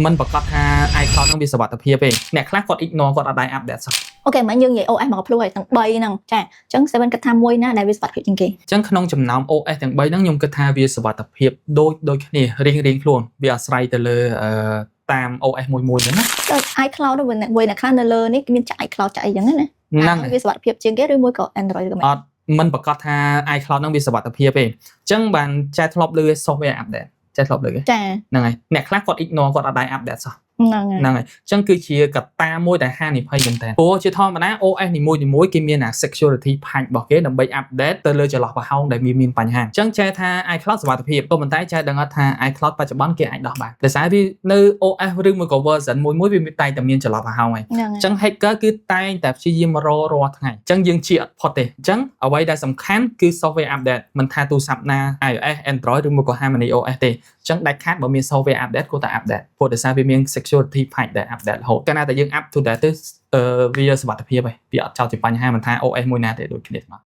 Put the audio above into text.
មិនប្រកាសថា iCloud ហ្នឹងវាសុវត្ថិភាពទេអ្នកខ្លះគាត់ ignore គាត់អត់ដែរ update សោះ។ OK មិញយើងនិយាយ OS មកភ្លុះហើយទាំង3ហ្នឹងចាអញ្ចឹង Seven គិតថាមួយណាដែលវាសុវត្ថិភាពជាងគេ? អញ្ចឹងក្នុងចំណោម OS ទាំង3ហ្នឹងខ្ញុំគិតថាវាសុវត្ថិភាពដូចដូចគ្នារៀងរៀងខ្លួនវាអាស្រ័យទៅលើតាម OS មួយមួយហ្នឹងណា។ ទៅ iCloud ទៅវិញមួយអ្នកខ្លះនៅលើនេះគេមានចាក់ iCloud ចាក់អីចឹងណា ហ្នឹងហើយ។ វាសុវត្ថិភាពជាងគេឬមួយក៏ Android ឬក៏មិន? អត់មិនប្រកាសថា iCloud ហ្នឹងវាសុវត្ថិភាពទេអញ្ចឹងបានចែកធ្លាប់លើ software update ចែកធ្លាប់លើគេ ចា។ ហ្នឹងហើយអ្នកខ្លះគាត់ ignore គាត់អត់ដែរ update សោះ។ ហ្នឹងហើយ។ ហ្នឹងហើយអញ្ចឹងគឺជាកត្តាមួយដែលហានិភ័យមែនតើព្រោះជាធម្មតា OS នីមួយៗគេមានអា security patch របស់គេដើម្បី update ទៅលើចន្លោះប្រហោងដែលមានបញ្ហាអញ្ចឹងចែថា iCloud សុវត្ថិភាពក៏ប៉ុន្តែចែដឹងអត់ថា iCloud បច្ចុប្បន្នគេអាចដោះបានដោយសារវានៅ OS ឬមួយក៏ version មួយមួយវាតែងតែមានចន្លោះប្រហោងហើយ ហ្នឹង អញ្ចឹង hacker គឺតែងតែព្យាយាមរករាល់ថ្ងៃអញ្ចឹងយើងជាអត់ផុតទេ។អញ្ចឹងអ្វីដែលសំខាន់គឺ software update មិនថាទូរស័ព្ទណា iOS Android ឬមួយក៏ Harmony OS ទេអញ្ចឹងដាច់ខាតបើមាន software update គួរតែ update ព្រោះដោយសារវាមាន security patch ដែល update រហូតកាលណាតែយើង up to date ទៅវាសុវត្ថិភាពហើយវាអត់ចោទជាបញ្ហាមិនថា OS មួយណាទេដូចគ្នាទាំងអស់។